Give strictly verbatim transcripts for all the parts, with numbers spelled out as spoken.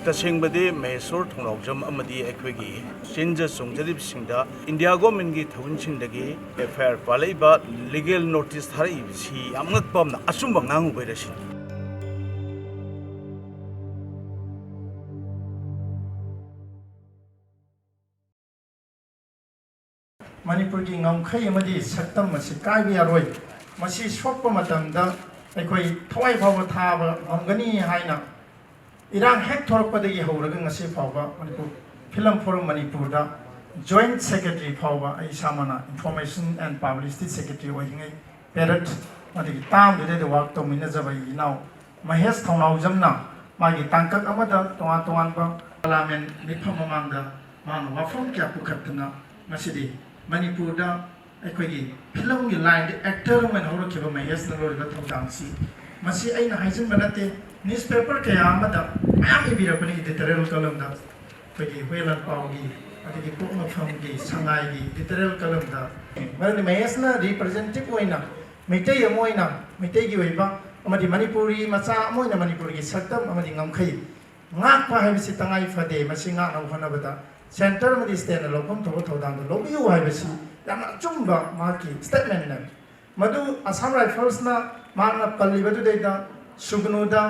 ꯇꯁꯦꯡꯕꯗꯤ ꯃꯍꯦꯁꯣꯔ ꯊꯣꯡꯅꯥꯎꯖꯝ ꯑꯃꯗꯤ ꯑꯩꯈꯣꯏꯒꯤ ꯆꯦꯟꯖ ꯆꯣꯡꯖꯔꯤꯕꯁꯤꯡꯗ ꯏꯟꯗꯤꯌꯥ ꯒꯣꯔꯃꯦꯟꯒꯤ ꯊꯧꯃꯤꯁꯤꯡꯗꯒꯤ ꯑꯦꯐ ꯑꯥꯏ ꯑꯥꯔ ꯄꯥꯜꯂꯛꯏꯕ, ꯂꯤꯒꯦꯜ ꯅꯣꯇꯤꯁ ꯊꯥꯔꯛꯏꯕꯁꯤ ꯌꯥꯝ ꯉꯛꯄ ꯑꯃꯅ, ꯑꯆꯨꯝꯕ ꯉꯥꯡꯉꯨꯕꯩꯔ ꯁꯤꯅꯤ꯫ ꯃꯅꯤꯄꯨꯔꯒꯤ ꯉꯝꯈꯩ ꯑꯃꯗꯤ ꯁꯛꯇꯝ ꯑꯁꯤ ꯀꯥꯏꯕ ꯌꯥꯔꯣꯏ꯫ ꯃꯁꯤ ꯁꯣꯛꯄ ꯃꯇꯝꯗ ꯑꯩꯈꯣꯏ ꯊꯋꯥꯏ ꯐꯥꯎꯕ ꯊꯥꯕ ꯉꯝꯒꯅꯤ ꯍꯥꯏꯅ ꯏꯔꯥꯡ ꯍꯦꯛ ꯊꯣꯔꯛꯄꯗꯒꯤ ꯍꯧꯔꯒ ꯉꯁꯤ ꯐꯥꯎꯕ ꯃꯅꯤꯄꯨꯔ ꯐꯤꯂꯝ ꯐꯣꯔꯝ ꯃꯅꯤꯄꯨꯔꯗ ꯖꯣꯏꯟꯠ ꯁꯦꯀ꯭ꯔꯦꯇꯔꯤ ꯐꯥꯎꯕ ꯑꯩ ꯏꯁꯥꯃꯛꯅ ꯏꯟꯐꯣꯔꯃꯦꯁꯟ ꯑꯦꯟ ꯄꯕ꯭ꯂꯤꯁꯤꯇꯤ ꯁꯦꯀ꯭ꯔꯦꯇꯔꯤ ꯑꯣꯏꯔꯤꯉꯩ ꯄꯦꯔꯠ ꯑꯗꯒꯤ ꯇꯥꯝꯗꯨꯗꯩꯗ ꯋꯥꯛ ꯇꯧꯃꯤꯟꯅꯖꯕ ꯑꯩꯒꯤ ꯏꯅꯥꯎ ꯃꯍꯦꯁ ꯊꯧꯅꯥꯎꯖꯝꯅ ꯃꯥꯒꯤ ꯇꯥꯡꯀꯛ ꯑꯃꯗ ꯇꯣꯉꯥꯟ ꯇꯣꯉꯥꯟꯕ ꯄꯥꯔꯂꯥꯃꯦꯟ ꯃꯤꯐꯝ ꯃꯃꯥꯡꯗ ꯃꯥꯅ ꯋꯥꯐꯝ ꯀꯌꯥ ꯄꯨꯈꯠꯇꯅ ꯉꯁꯤꯗꯤ ꯃꯅꯤꯄꯨꯔꯗ ꯑꯩꯈꯣꯏꯒꯤ ꯐꯤꯂꯝꯒꯤ ꯂꯥꯏꯟꯗ ꯑꯦꯛꯇꯔ ꯑꯃ ꯑꯣꯏꯅ ꯍꯧꯔꯛꯈꯤꯕ ꯃꯍꯦꯁꯅ ꯂꯧꯔꯤꯕ ꯊꯧꯗꯥꯡꯁꯤ, ꯃꯁꯤ ꯑꯩꯅ ꯍꯥꯏꯖꯤꯟꯕ ꯅꯠꯇꯦ, ꯅ꯭ꯌꯨꯁꯄꯦꯄꯔ ꯀꯌꯥ ꯑꯃꯗ ꯃꯌꯥꯝ ꯏꯕꯤꯔꯛꯄꯅꯤ ꯏꯗꯤꯇꯣꯔꯤꯌꯦꯜ ꯀꯣꯂꯝꯗ꯫ ꯑꯩꯈꯣꯏꯒꯤ ꯍꯨꯏꯌꯦꯟ ꯂꯥꯟꯄꯥꯎꯒꯤ, ꯑꯗꯒꯤ ꯄꯣꯛꯅꯐꯝꯒꯤ, ꯁꯉꯥꯏꯒꯤ ꯏꯗꯤꯇꯣꯔꯤꯌꯦꯜ ꯀꯣꯂꯝꯗ꯫ ꯃꯔꯝꯗꯤ ꯃꯍꯦꯁꯅ ꯔꯤꯄ꯭ꯔꯖꯦꯟꯇꯦꯇꯤꯚ ꯑꯣꯏꯅ ꯃꯩꯇꯩ ꯑꯃ ꯑꯣꯏꯅ ꯃꯩꯇꯩꯒꯤ ꯑꯣꯏꯕ ꯑꯃꯗꯤ ꯃꯅꯤꯄꯨꯔꯤ ꯃꯆꯥ ꯑꯃ ꯑꯣꯏꯅ ꯃꯅꯤꯄꯨꯔꯒꯤ ꯁꯛꯇꯝ ꯑꯃꯗꯤ ꯉꯝꯈꯩ ꯉꯥꯛꯄ ꯍꯥꯏꯕꯁꯤ ꯇꯉꯥꯏ ꯐꯗꯦ꯫ ꯃꯁꯤ ꯉꯥꯛꯅꯕ ꯍꯣꯠꯅꯕꯗ ꯁꯦꯟꯇꯔ ꯑꯃꯗꯤ ꯁ꯭ꯇꯦꯠꯅ ꯂꯧꯐꯝ ꯊꯣꯛꯄ ꯊꯧꯗꯥꯡꯗꯨ ꯂꯧꯕꯤꯌꯨ ꯍꯥꯏꯕꯁꯤ ꯌꯥꯝꯅ ꯑꯆꯨꯝꯕ ꯃꯍꯥꯛꯀꯤ ꯁ꯭ꯇꯦꯠꯃꯦꯟꯅꯤ꯫ ꯃꯗꯨ ꯑꯁꯥꯝ ꯔꯥꯏꯐꯜꯁꯅ ꯃꯍꯥꯛꯅ ꯄꯜꯂꯤꯕꯗꯨꯗꯩꯗ ꯁꯨꯒꯅꯨꯗ,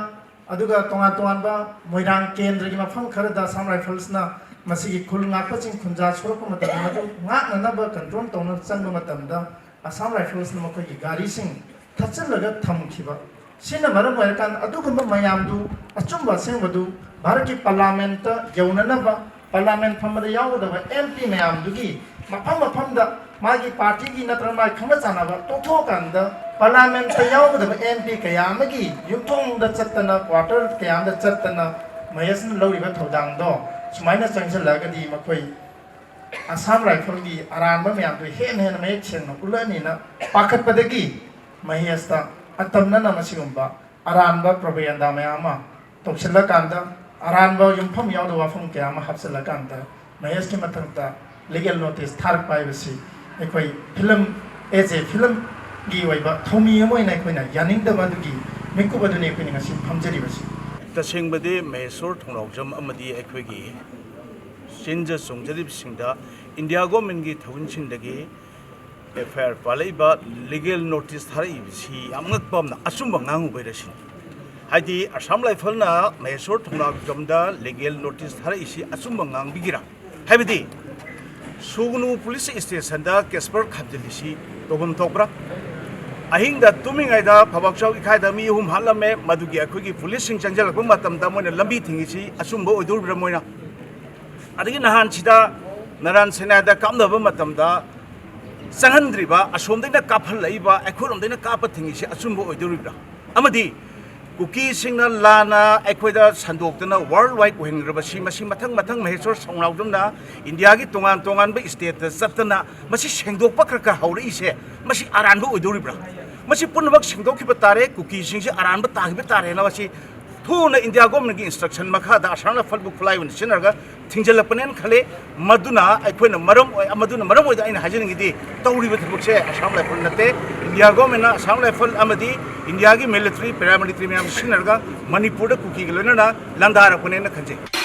ꯑꯗꯨꯒ ꯇꯣꯉꯥꯟ ꯇꯣꯉꯥꯟꯕ ꯃꯣꯏꯔꯥꯡ ꯀꯦꯟꯗ꯭ꯔꯒꯤ ꯃꯐꯝ ꯈꯔꯗ ꯑꯁꯥꯝ ꯔꯥꯏꯐꯜꯁꯅ ꯃꯁꯤꯒꯤ ꯈꯨꯜ ꯉꯥꯛꯄꯁꯤꯡ ꯈꯨꯟꯖꯥ ꯁꯣꯛꯂꯛꯄ ꯃꯇꯝꯗ ꯃꯗꯨ ꯉꯥꯛꯅꯅꯕ ꯀꯟꯇ꯭ꯔꯣꯜ ꯇꯧꯅꯕ ꯆꯪꯕ ꯃꯇꯝꯗ ꯑꯁꯥꯝ ꯔꯥꯏꯐꯜꯁꯅ ꯃꯈꯣꯏꯒꯤ ꯒꯥꯔꯤꯁꯤꯡ ꯊꯠꯆꯤꯜꯂꯒ ꯊꯝꯈꯤꯕ꯫ ꯁꯤꯅ ꯃꯔꯝ ꯑꯣꯏꯔꯀꯥꯟꯗ ꯑꯗꯨꯒꯨꯝꯕ ꯃꯌꯥꯝꯗꯨ ꯑꯆꯨꯝꯕ ꯑꯁꯦꯡꯕꯗꯨ ꯚꯥꯔꯠꯀꯤ ꯄꯥꯔꯂꯥꯃꯦꯟꯠꯇ ꯌꯧꯅꯅꯕ ꯄꯥꯔꯂꯥꯃꯦꯟꯠ ꯐꯝꯕꯗ ꯌꯥꯎꯒꯗꯕ ꯑꯦꯝ ꯄꯤ ꯃꯌꯥꯝꯗꯨꯒꯤ ꯃꯐꯝ ꯃꯐꯝꯗ ꯃꯥꯒꯤ ꯄꯥꯔꯇꯤꯒꯤ ꯅꯠꯇ꯭ꯔꯒ ꯃꯥꯒꯤ ꯈꯪꯅ ꯆꯥꯟꯅꯕ ꯇꯣꯛꯊꯣꯛꯑꯀꯥꯟꯗ ꯄꯥꯔꯂꯥꯃꯦꯟꯠꯇ ꯌꯥꯎꯒꯗꯕ ꯑꯦꯝ ꯄꯤ ꯀꯌꯥ ꯑꯃꯒꯤ ꯌꯨꯝꯊꯣꯡꯗ ꯆꯠꯇꯅ, ꯀ꯭ꯋꯥꯇꯔ ꯀꯌꯥ ꯑꯃꯗ ꯆꯠꯇꯅ ꯃꯍꯦꯁꯅ ꯂꯧꯔꯤꯕ ꯊꯧꯗꯥꯡꯗꯣ ꯁꯨꯃꯥꯏꯅ ꯆꯪꯁꯤꯜꯂꯛꯑꯒꯗꯤ ꯃꯈꯣꯏ ꯑꯁꯥꯝ ꯔꯥꯏꯐꯜꯒꯤ ꯑꯔꯥꯟꯕ ꯃꯌꯥꯝꯗꯨ ꯍꯦꯟꯅ ꯍꯦꯟꯅ ꯃꯌꯦꯛ ꯁꯦꯡꯅ ꯎꯠꯂꯛꯑꯅꯤꯅ ꯄꯥꯈꯠꯄꯗꯒꯤ ꯃꯍꯦꯁꯇ ꯑꯇꯝꯅꯅ ꯃꯁꯤꯒꯨꯝꯕ ꯑꯔꯥꯟꯕ ꯄ꯭ꯔꯣꯄꯒꯦꯟꯗꯥ ꯃꯌꯥꯝ ꯑꯃ ꯇꯧꯁꯤꯜꯂꯀꯥꯟꯗ, ꯑꯔꯥꯟꯕ ꯌꯨꯝꯐꯝ ꯌꯥꯎꯗꯕ ꯋꯥꯐꯝ ꯀꯌꯥ ꯑꯃ ꯍꯥꯞꯆꯤꯜꯂꯀꯥꯟꯗ ꯃꯍꯦꯁꯀꯤ ꯃꯊꯛꯇ ꯂꯤꯒꯦꯜ ꯅꯣꯇꯤꯁ ꯊꯥꯔꯛꯄ ꯍꯥꯏꯕꯁꯤ ꯑꯩꯈꯣꯏ ꯐꯤꯂꯝ, ꯑꯦꯖ ꯑꯦ ꯐꯤꯂꯝꯒꯤ ꯑꯣꯏꯕ ꯊꯧꯃꯤ ꯑꯃ ꯑꯣꯏꯅ ꯑꯩꯈꯣꯏꯅ ꯌꯥꯅꯤꯡꯗꯕ ꯑꯗꯨꯒꯤ ꯃꯤꯀꯨꯞ ꯑꯗꯨꯅꯤ ꯑꯩꯈꯣꯏꯅ ꯉꯁꯤ ꯐꯝꯖꯔꯤꯕꯁꯤ꯫ ꯇꯁꯦꯡꯕꯗꯤ ꯃꯍꯦꯁꯣꯔ ꯊꯣꯡꯅꯥꯎꯖꯝ ꯑꯃꯗꯤ ꯑꯩꯈꯣꯏꯒꯤ ꯆꯦꯟꯖ ꯆꯣꯡꯖꯔꯤꯕꯁꯤꯡꯗ ꯏꯟꯗꯤꯌꯥ ꯒꯣꯔꯃꯦꯟꯒꯤ ꯊꯧꯃꯤꯁꯤꯡꯗꯒꯤ ꯑꯦꯐ ꯑꯥꯏ ꯑꯥꯔ ꯄꯥꯜꯂꯛꯏꯕ ꯂꯤꯒꯦꯜ ꯅꯣꯇꯤꯁ ꯊꯥꯔꯛꯏꯕꯁꯤ ꯌꯥꯝ ꯉꯛꯄ ꯑꯃꯅ, ꯑꯆꯨꯝꯕ ꯉꯥꯡꯉꯨꯕꯩꯔ ꯁꯤꯅꯤ꯫ ꯍꯥꯏꯗꯤ ꯑꯁꯥꯝ ꯔꯥꯏꯐꯜꯅ ꯃꯍꯦꯁꯣꯔ ꯊꯣꯡꯅꯥꯎꯖꯝꯗ ꯂꯤꯒꯦꯜ ꯅꯣꯇꯤꯁ ꯊꯥꯔꯛꯏꯁꯤ ꯑꯆꯨꯝꯕ ꯉꯥꯡꯕꯤꯒꯦꯔꯥ? ꯍꯥꯏꯕꯗꯤ ꯁꯨꯒꯅꯨ ꯄꯨꯂꯤꯁ ꯏꯁꯇꯦꯁꯟꯗ ꯀꯦꯁꯄꯔ ꯈꯥꯝꯖꯤꯜꯂꯤꯁꯤ ꯇꯧꯐꯝ ꯊꯣꯛꯄ꯭ꯔꯥ? ꯑꯍꯤꯡꯗ ꯇꯨꯝꯃꯤꯉꯩꯗ ꯐꯕꯥꯛꯆꯥꯎ ꯏꯈꯥꯏꯗ ꯃꯤ ꯑꯍꯨꯝ ꯍꯥꯠꯂꯝꯃꯦ꯫ ꯃꯗꯨꯒꯤ ꯑꯩꯈꯣꯏꯒꯤ ꯄꯨꯂꯤꯁꯁꯤꯡ ꯆꯪꯁꯤꯜꯂꯛꯄ ꯃꯇꯝꯗ ꯃꯣꯏꯅ ꯂꯝꯕꯤ ꯊꯤꯡꯉꯤꯁꯤ ꯑꯆꯨꯝꯕ ꯑꯣꯏꯗꯣꯔꯤꯕ꯭ꯔꯥ ꯃꯣꯏꯅ? ꯑꯗꯒꯤ ꯅꯍꯥꯟꯁꯤꯗ ꯅꯔꯥꯟ ꯁꯦꯅꯥꯗ ꯀꯥꯞꯅꯕ ꯃꯇꯝꯗ ꯆꯪꯍꯟꯗ꯭ꯔꯤꯕ, ꯑꯁꯣꯝꯗꯒꯤꯅ ꯀꯥꯞꯍꯜꯂꯛꯏꯕ, ꯑꯩꯈꯣꯏꯔꯣꯝꯗꯒꯤꯅ ꯀꯥꯞꯄ ꯊꯤꯡꯉꯤꯁꯤ ꯑꯆꯨꯝꯕ ꯑꯣꯏꯗꯣꯔꯤꯕ꯭ꯔꯥ? ꯑꯃꯗꯤ ꯀꯨꯀꯤꯁꯤꯡꯅ ꯂꯥꯟꯅ ꯑꯩꯈꯣꯏꯗ ꯁꯟꯗꯣꯛꯇꯅ ꯋꯥꯔꯜ ꯋꯥꯏꯗ ꯑꯣꯏꯍꯟꯈ꯭ꯔꯕꯁꯤ, ꯃꯁꯤ ꯃꯊꯪ ꯃꯊꯪ ꯃꯍꯦꯁꯣꯔ ꯊꯣꯡꯅꯥꯎꯖꯝꯅ ꯏꯟꯗꯤꯌꯥꯒꯤ ꯇꯣꯉꯥꯟ ꯇꯣꯉꯥꯟꯕ ꯏꯁꯇꯦꯠꯇ ꯆꯠꯇꯅ ꯃꯁꯤ ꯁꯦꯡꯗꯣꯛꯄ ꯈꯔ ꯈꯔ ꯍꯧꯔꯛꯏꯁꯦ, ꯃꯁꯤ ꯑꯔꯥꯟꯕ ꯑꯣꯏꯗꯣꯔꯤꯕ꯭ꯔꯥ? ꯃꯁꯤ ꯄꯨꯝꯅꯃꯛ ꯁꯦꯡꯗꯣꯛꯈꯤꯕ ꯇꯥꯔꯦ, ꯀꯨꯀꯤꯁꯤꯡꯁꯤ ꯑꯔꯥꯟꯕ ꯇꯥꯈꯤꯕ ꯇꯥꯔꯦꯅ ꯃꯁꯤ ꯊꯨꯅ ꯏꯟꯗꯤꯌꯥ ꯒꯣꯔꯃꯦꯟꯒꯤ ꯏꯟꯁꯇ꯭ꯔꯛꯁꯟ ꯃꯈꯥꯗ ꯑꯁꯥꯝ ꯔꯥꯏꯐꯜꯕꯨ ꯈꯨꯠꯂꯥꯏ ꯑꯣꯏꯅ ꯁꯤꯖꯤꯟꯅꯔꯒ ꯊꯤꯡꯖꯤꯜꯂꯛꯄꯅꯦꯅ ꯈꯜꯂꯤ꯫ ꯃꯗꯨꯅ ꯑꯩꯈꯣꯏꯅ ꯃꯔꯝ ꯑꯣꯏ-, ꯃꯗꯨꯅ ꯃꯔꯝ ꯑꯣꯏꯗ ꯑꯩꯅ ꯍꯥꯏꯖꯅꯤꯡꯉꯤꯗꯤ, ꯇꯧꯔꯤꯕ ꯊꯕꯛꯁꯦ ꯑꯁꯥꯝ ꯔꯥꯏꯐꯜ ꯅꯠꯇꯦ, ꯏꯟꯗꯤꯌꯥ ꯒꯣꯔꯃꯦꯟꯅ ꯑꯁꯥꯝ ꯔꯥꯏꯐꯜ ꯑꯃꯗꯤ ꯏꯟꯗꯤꯌꯥꯒꯤ ꯃꯤꯂꯤꯇꯔꯤ, ꯄꯦꯔꯥꯃꯤꯂꯤꯇꯔꯤ ꯃꯌꯥꯝ ꯁꯤꯖꯤꯟꯅꯔꯒ ꯃꯅꯤꯄꯨꯔꯗ ꯀꯨꯀꯤꯒ ꯂꯣꯏꯅꯅ ꯂꯥꯟꯗꯥꯔꯛꯄꯅꯦꯅ ꯈꯟꯖꯩ꯫